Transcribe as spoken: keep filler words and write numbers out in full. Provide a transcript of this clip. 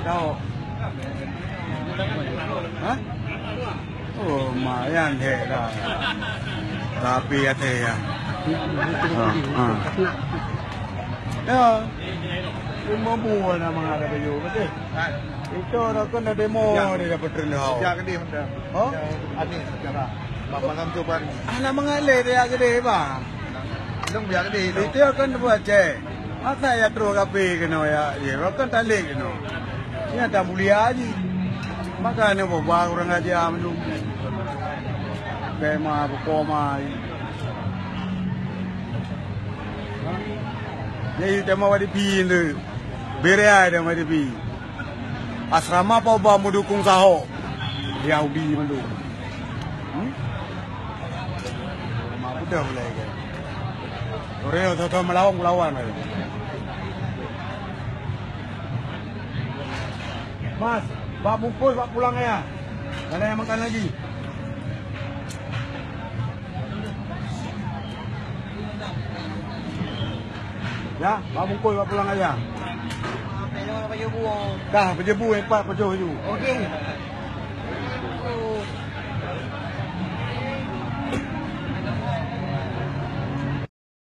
Tahu. Hah? Oh, lumayan he lah. Tapi até ya. Ha, ha. Ya. Cuma buah nama ada baju betul. Itu dah kena demo dia dapat rendah. Ya, gede, betul. Oh? Aneh secara. Malam tu kan. Anak mengalir dia gede, bang. Dong biar gede. Itu kan buat cek. Masa ya terus kape kena ya, ya kan talik kena. Ini ada mulia aja. Maka ni bawa orang aja menunggu. Kayak mah, berkoma. Jadi tema wadi pin tu. Bere ai tema wadi pin. Asrama apa ba meudukung Ahok? Yahudi mandum. Hmm? Mak budak mulai kan. Orang yang tahu melawan, melawan aja. Mas, bak bungkus, bak pulang ya. Ada yang makan lagi? Ya, bak bungkus, bak pulang aja. Dah, pejebu empat, pejoh ju. Okey.